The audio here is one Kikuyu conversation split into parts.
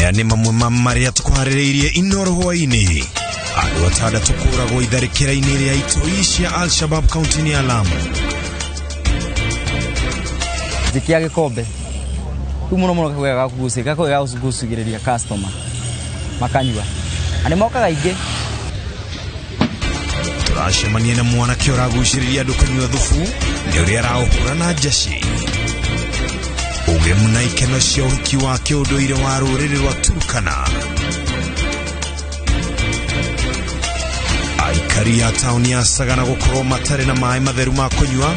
Maya nĩ mamwe ma marĩa tũkũharĩrĩirie Inoro hwaĩ-inĩ. Andũ atandatũ kũragwo itharĩkĩra-inĩ rĩa itoi cia Al-Shabab kaunti-inĩ ya Lamu. Njikia gĩkombe rĩu mũno mũno gakoya gakoya gakũgucĩrĩria customer makanyua na nĩ mokaga aingĩ. Tũracemania na mwanake ũragucĩrĩria andũ kũnyua thubu nĩ ũrĩa araũhũra na njaci. Ũgemu na ikeno cia ũhiki wa kĩũndũire wa rũrĩrĩ rwa Turkana. Aikari a taũni ya Sagana gũkorwo matarĩ na maĩ matheru ma kũnyua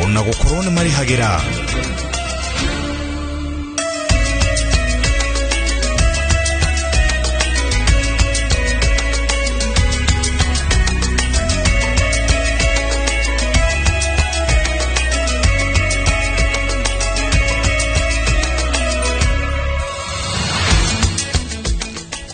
ona gũkorwo nĩ marĩhagĩra.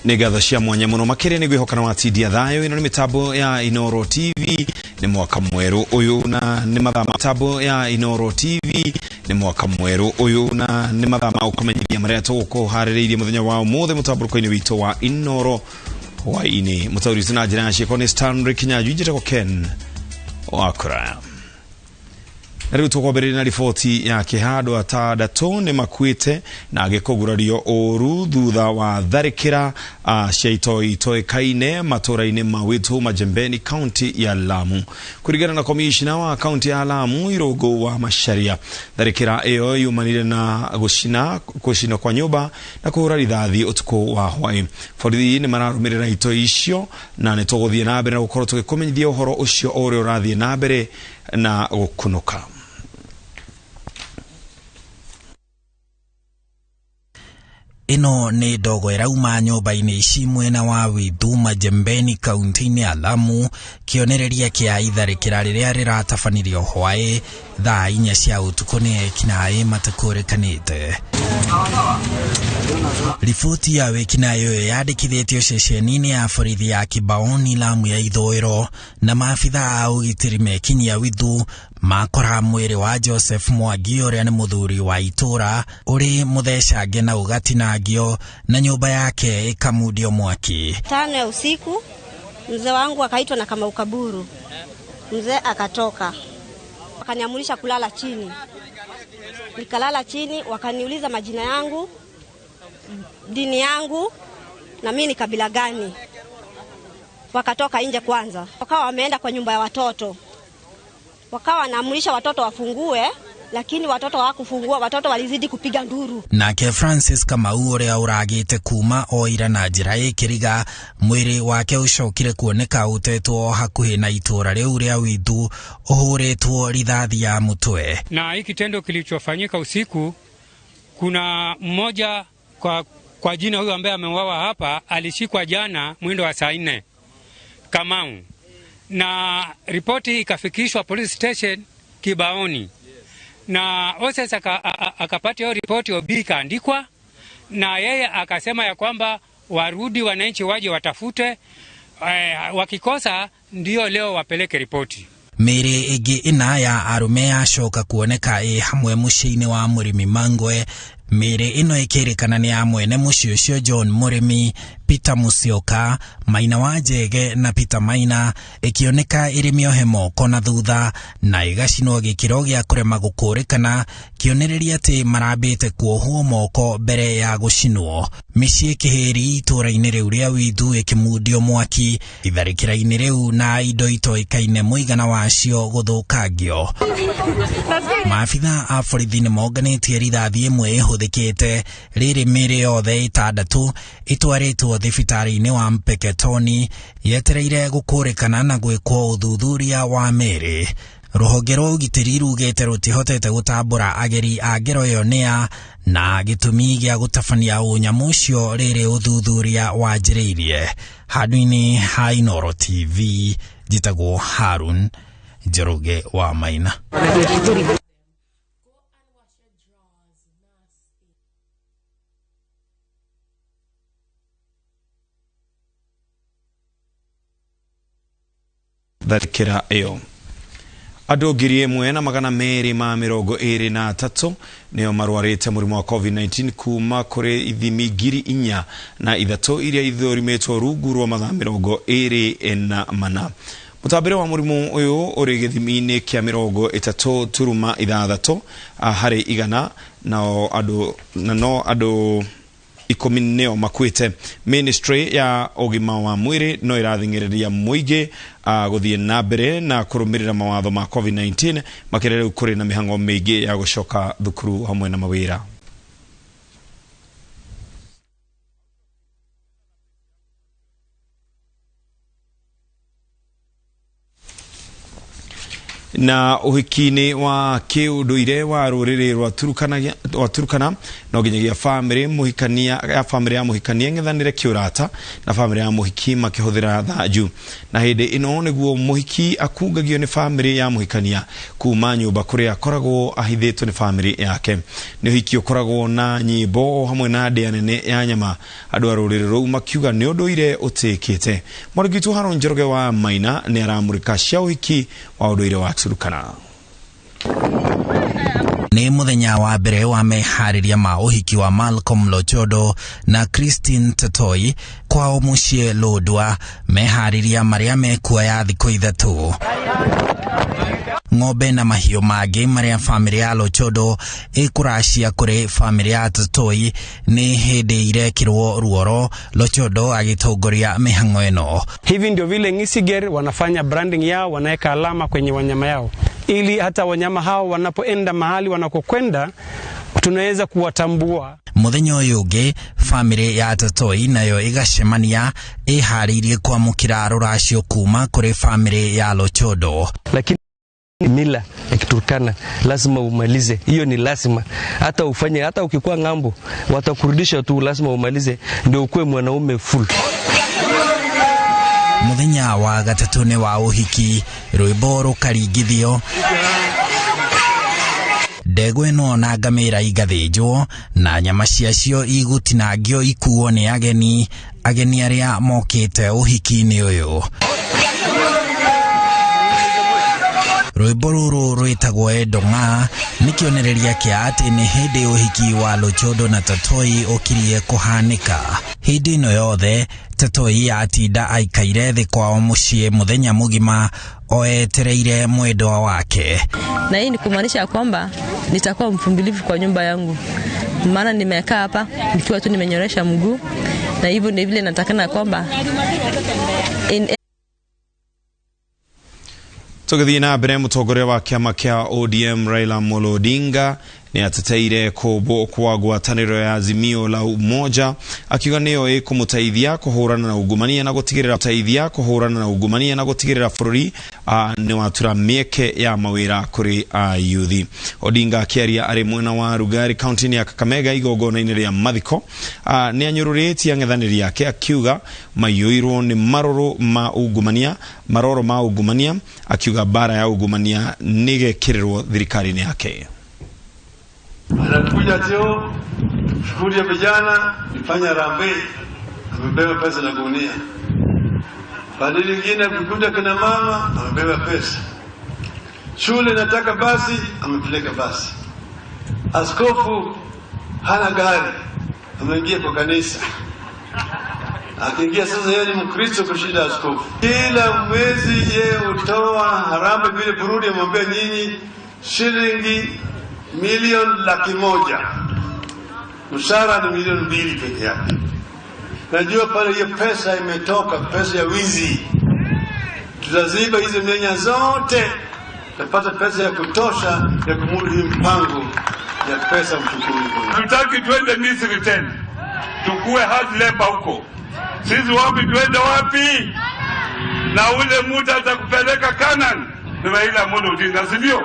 Nĩ ngatho cia mwanya mũno makĩria nĩ ngwĩhoka na watindia thayũ. Ĩno nĩ mĩtambo ya Inoro TV, nĩ mwaka mwerũ ũyũ na nĩ mathaa ma mĩtambo ya Inoro TV, nĩ mwaka mwerũ ũyũ na nĩ mathaa ma gũkũmenyithia marĩa tũgũkũharĩrĩirie mũthenya wa ũmũthĩ mũtambũrũko-inĩ witũ wa Inoro hwaĩ-inĩ. Mũtaũri witũ na njĩra ya ciĩko nĩ Stanley Kinyanjui, njĩtagwo Ken Wakũraya. Na rĩu tũkwambĩrĩria na riboti ya kĩeha. Andũ atandatũ nĩ makuĩte na angĩ kũgurario ũru thutha wa tharĩkĩra cia itoi itoĩkaine matũra-inĩ ma Witu Majembeni kaunti ya Lamu. Kũringana na komishina wa kaunti ya Lamu Irũngũ wa Macharia, tharĩkĩra ĩyo yumanire na gũcina kwa nyũmba na kũhũra rithathi ũtukũ wa hwaĩ. Borithi nĩ mararũmĩrĩra itoi icio na nĩ tũgũthiĩ na mbere na gũkorwo tũgĩkũmenyithia ũhoro ũcio o ũrĩa ũrathiĩ na mbere na gũkunũka. Ĩno nĩ ndogo ĩrauma nyũmba-inĩ ici mwena wa Withu Majembeni kaunti-inĩ ya Lamu, kĩonereria kĩa itharĩkĩra rĩrĩa rĩratabanirio hwaĩ thaa 4 cia ũtukũ nĩ ekinaĩ matakũrĩkanĩte. Riboti ya wĩkinaĩ ũyũ yandĩkithĩtio ceceni-inĩ ya borithi ya Kibaoni Lamu ya ithũĩro, na maabitha a ũgitĩri mekinyia Withu makora mwĩrĩ wa Joseph Mwangi ũrĩa nĩ mũthuri wa itũra ũrĩ mũthecange na ũgatinangio na nyũmba yake ĩkamundio mwaki. 5 ya usiku mzee wangu akaitwa na Kamau Kaburu, mzee akatoka akaniamurisha kulala chini, nikalala chini. Wakaniuliza majina yangu, dini yangu na mimi ni kabila gani. Wakatoka nje kwanza, wakawa wameenda kwa nyumba ya watoto, wakawa wanaamrisha watoto wafungue, lakini watoto hawakufungua, watoto walizidi kupiga nduru. Nake Francis Kamau ũrĩa ũragĩte kuma o ira na njĩra ĩkĩriga, mwĩrĩ wake ũcokire kuoneka ũtetwo hakuhĩ na itũra rĩu rĩa Withu ũhũrĩtwo rithathi ya mũtwe. Na hiki kitendo kilichofanyika usiku, kuna mmoja kwa jina huyu ambaye ameuawa hapa alishikwa jana mwendo wa saa 4 Kamau, na ripoti ikafikishwa police station Kibaoni, na OSS akapata hiyo ripoti, OB ikaandikwa, na yeye akasema ya kwamba warudi wananchi waje watafute, wakikosa ndio leo wapeleke ripoti. Mĩĩrĩ ĩngĩ ĩna ya arũme yacoka kuoneka ĩ hamwe mũciĩ-inĩ wa Mũrĩmi Mangwe. Mĩĩrĩ ĩno ĩkĩrĩkana nĩ ya mwene mũciĩ ũcio John Mũrĩmi, Peter Musyoka, Maina wa Njege na Peter Maina, ĩkĩoneka ĩrĩ mĩohe moko na thutha na ĩgacinwo gĩkĩro gĩa kũrema gũkũrĩkana, kĩonereria atĩ marambĩte kuohwo moko mbere ya gũcinwo. Mĩciĩ kĩhĩri itũra-inĩ rĩu rĩa Withu ĩkĩmundio mwaki itharĩkĩra-inĩ rĩu na indo itoĩkaine mũigana wacio gũthũkangio. Maabitha a borithi nĩ monganĩtie rithathi ĩmwe ĩhũthĩkĩte rĩrĩ mĩĩrĩ yothe 6 ĩtwarĩtwo thibitarĩ-inĩ wa Mpeketoni yetereire gũkũrĩkana na gwĩkwo ũthuthuria wa mĩĩrĩ. Rũhonge rwa ũgitĩri rugĩte rũtihotete gũtambũra ageri a ngero ĩyo nĩa na gĩtũmi gĩa gũtabania ũnyamũ ũcio rĩrĩ ũthuthuria wanjĩrĩirie. Handũ-inĩ ha Inoro TV njĩtagwo Harun Njoroge wa Maina. Tharĩkĩra ĩyo. Andũ 1223 nĩo marwarĩte mũrimũ wa COVID-19 kuma kũrĩ ithimi 4003 iria ithũrimĩtwo rungu rwa mathaa 24. Mũtambĩre wa mũrimũ ũyũ ũrĩ gĩthimi-inĩ kĩa 33.6 harĩ igana, na no andũ 10 nĩo makuĩte. Ministry ya ũgima wa mwĩrĩ no ĩrathing'ĩrĩria mũingĩ gũthiĩ na mbere na kũrũmĩrĩra mawatho ma COVID-19 makĩria rĩu kũrĩ na mĩhang'o mĩingĩ ya gũcoka thukuru hamwe na mawĩra. Na ũhiki-inĩ wa kĩũndũire wa rũrĩrĩ rwa Turkana no nginyagia famĩlĩ mũhikania ya famĩlĩ ya mũhikania ng'ethanĩre kĩũrata na famĩlĩ ya mũhiki makĩhũthĩra thanju. Na hĩndĩ ĩno nĩguo mũhiki akungagio nĩ famĩlĩ ya mũhikania kuma nyũmba kũrĩa akoragwo ahithĩtwo nĩ famĩlĩ yake. Nĩ ũhiki ũkoragwo na nyĩmbo hamwe na ndĩa nene ya nyama. Andũ a rũrĩrĩ rũu makiuga nĩ ũndũire ũtĩkĩte. Mwandĩki witũ Haron Njoroge wa Maina nĩ aramũrĩka cia ũhiki wa ũndũire wa Turkana. Nĩ mũthenya wa mbere wa meharĩria ma ũhiki wa Malcolm Lochodo na Christine Tatoi kwao mũciĩ Lodwar, meharĩria marĩa mekuoya thikũ 3. Ng'ombe na mahiũ mangĩ marĩa famĩlĩ ya Lochodo ĩkũracia kũrĩ famĩlĩ ya Tatoi nĩ hĩndĩ irekĩrwo ruoro, Lochodo agĩtongoria mĩhang'o ĩno. Hivi ndio vile Ngisiger wanafanya branding yao, wanaweka alama kwenye wanyama yao ili hata wanyama hao wanapoenda mahali wanakokwenda tunaweza kuwatambua. Mũthenya ũyũ ũngĩ famĩlĩ ya Tatoi nayo ĩgacemania ĩharĩirie kwamũkĩra rũracio kuma kũrĩ famĩlĩ ya Lochodo. Lakini mila ya Kiturkana lazima umalize, hiyo ni lazima. Hata ufanye, hata ukikuwa ng'ambo watakurudisha tu, lazima umalize ndio ukue mwanaume full. Mũthenya wa gatatũ nĩ wa ũhiki, rwĩmbo rũkaringithio, ndegwa ĩno na ngamĩra igathĩnjwo na nyama ciacio igũtinangio ikuo nĩ ageni, ageni arĩa mokĩte ũhiki-inĩ ũyũ. Rwĩmbo rũrũ rwĩtagwo Edong'a nĩ kĩonereria kĩa atĩ nĩ hĩndĩ ũhiki wa Lochodo na Tatoi ũkirie kũhanĩka. Hĩndĩ ĩno yothe Tatoi atinda aikaire thĩ kwao mũciĩ mũthenya mũgima oetereire mwendwa wake. Na hii ni kumaanisha kwamba nitakuwa mvumilivu kwa nyumba yangu, maana nimekaa hapa nikiwa tu nimenyoresha mguu, na hivyo ndio vile natakana kwamba Tũgĩthiĩ na mbere, mũtongoria wa kĩama kĩa ODM Raila Amolo Odinga nĩ ateteire kũmbwo kwa ngwatanĩro ya Azimio la Umoja akiuga nĩyo ĩkũmũteithia kũhũrana na ungumania na gũtigĩrĩra teithia kũhũrana na ungumania na gũtigĩrĩra bũrũri nĩ watura mĩeke ya mawĩra kũrĩ ayuthi. Odinga akĩaria arĩ mwena wa Rugari kaunti-inĩ ya Kakamega igongona-inĩ rĩa mathiko nĩ anyũrũrĩtie ang'ethanĩri ake akiuga maiyũirwo nĩ maroro ma ungumania akiuga bara ya ungumania nĩgekĩrĩrwo thirikari-inĩ yake. Anakuja tio shughuli ya vijana ifanya rambe, amebeba pesa na gunia. Pande nyingine kukuta kina mama amebeba pesa. Shule nataka basi, amepeleka basi. Askofu hana gari, ameingia kwa kanisa. Akiingia sasa yeye ni Mkristo kushinda askofu. Kila mwezi yeye hutoa harambee vile Burundi, amwambia nyinyi shilingi 1,100,000. Mshahara ni 2,000,000 peke yake. Najua pale hiyo pesa imetoka, pesa ya wizi. Tutaziba hizo mianya zote, tutapata pesa ya kutosha ya kumudu hii mpango ya pesa mfukoni. Tutaki tuende Misri tena, tukue hard labor huko. Sisi wapi tuende wapi? Na ule muda atakupeleka Canaan ni Raila Amolo Odinga, si ndio?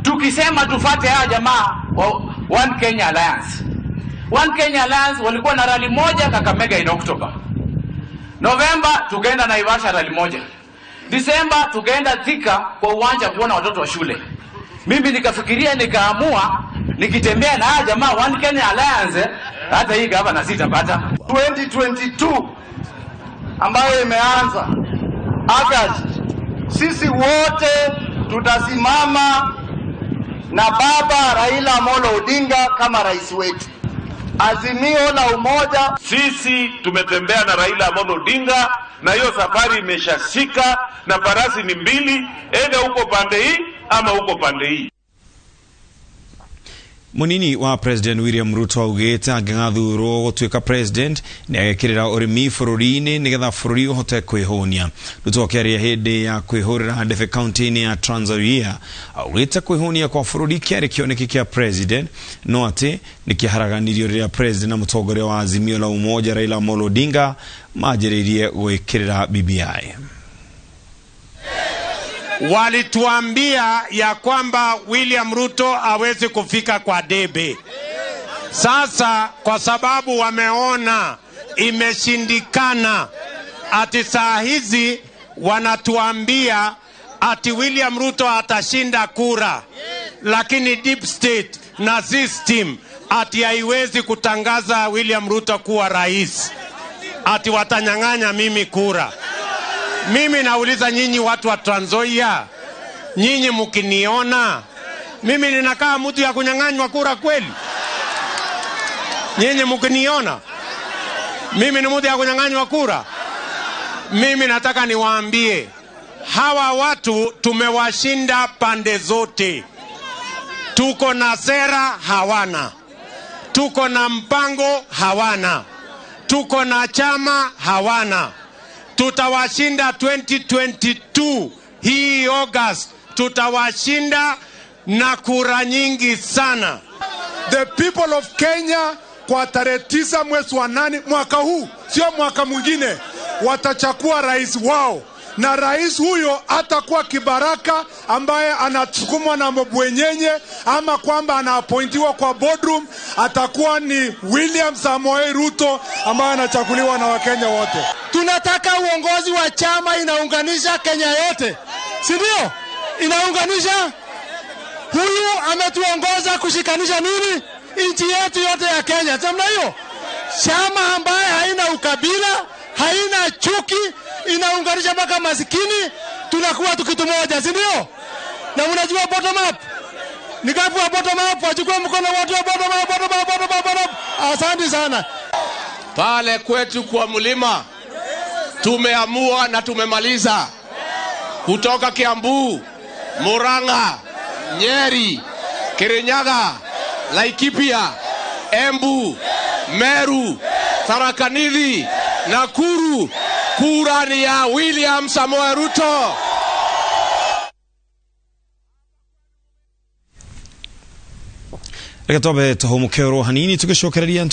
Tukisema tufate hawa jamaa wa One Kenya Alliance. One Kenya Alliance walikuwa na rally moja Kakamega in October. November tukaenda Naivasha rally moja. December tukaenda Thika kwa uwanja kuona watoto wa shule. Mimi nikafikiria nikaamua nikitembea na hawa jamaa One Kenya Alliance hata hii gavana sitapata. 2022 ambayo imeanza August, sisi wote Tutasimama na baba Raila Amolo Odinga kama rais wetu. Azimio la Umoja. Sisi tumetembea na Raila Amolo Odinga na hiyo safari imeshashika, na farasi ni mbili, enda huko pande hii ama huko pande hii. Munini wa President William Ruto augite angĩgathurwo gũtuĩka president nĩ agekĩrĩra ũrĩmi bũrũri-inĩ nĩgetha bũrũri ũhote kwĩhũnia. Ruto akĩaria hĩndĩ ya kwĩhũrĩra ndebe kaunti-inĩ ya Trans Nzoia augĩte kwĩhũnia kwa bũrũri kĩarĩ kĩoneki kĩa president no atĩ nĩkĩharaganirio rĩrĩa president na mũtongoria wa Azimio la Umoja Raila Amolo Odinga manjĩrĩirie gwĩkĩrĩra BBI. Walituambia ya kwamba William Ruto hawezi kufika kwa debe. Sasa kwa sababu wameona imeshindikana, ati saa hizi wanatuambia ati William Ruto atashinda kura, lakini deep state na system ati haiwezi kutangaza William Ruto kuwa rais, ati watanyang'anya mimi kura. Mimi nauliza nyinyi watu wa Trans Nzoia, nyinyi mkiniona mimi ninakaa mtu ya kunyang'anywa kura kweli? Nyinyi mkiniona mimi ni mtu ya kunyang'anywa kura? Mimi nataka niwaambie hawa watu tumewashinda pande zote. Tuko na sera, hawana. Tuko na mpango, hawana. Tuko na chama, hawana. Tutawashinda 2022 hii August, tutawashinda na kura nyingi sana. The people of Kenya kwa tarehe 9 mwezi wa 8 mwaka huu, sio mwaka mwingine, watachagua rais wao, na rais huyo atakuwa kibaraka ambaye anasukumwa na mabwenyenye ama kwamba anaappointiwa kwa boardroom. Atakuwa ni William Samoei Ruto ambaye anachaguliwa na Wakenya wote. Tunataka uongozi wa chama inaunganisha Kenya yote, si ndio? Inaunganisha. Huyu ametuongoza kushikanisha nini nchi yetu yote ya Kenya. Namna hiyo chama ambaye haina ukabila, haina chuki, inaunganisha mpaka masikini, tunakuwa tu kitu moja, si ndio? Na mnajua bottom up. Nikapu wa bottom up, wachukue mkono watu wa bottom up, bottom up, bottom up, bottom up. Asante sana. Pale kwetu kwa mlima tumeamua na tumemaliza. Kutoka Kiambu, Murang'a, Nyeri, Kirinyaga, Laikipia, Embu, Meru, Tharaka Nithi, Nakuru, kura ni ya William Samoei Ruto. Reke twambe tũhũmũke oro hanini tũgĩcokereria.